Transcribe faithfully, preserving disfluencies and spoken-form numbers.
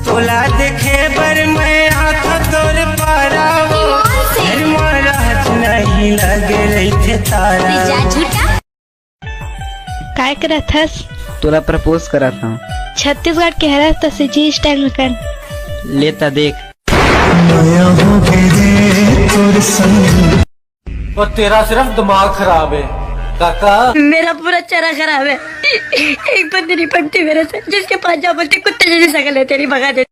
तोला देखे बर मैं आथा तोर पारा वो, घर में रहत नहीं लगे रहिथे तारा। काय करत हस? तोला प्रपोज करत हूँ। छत्तीसगढ़ के हरस त सीजी स्टाइल में कर। लेता देख। और तेरा सिर्फ दिमाग खराब है काका। मेरा पूरा चेहरा खराब है। एक बंदी नहीं पटती मेरे से, जिसके पास जा बोलते कुत्ते जैसी शकल है तेरी, भगा दे।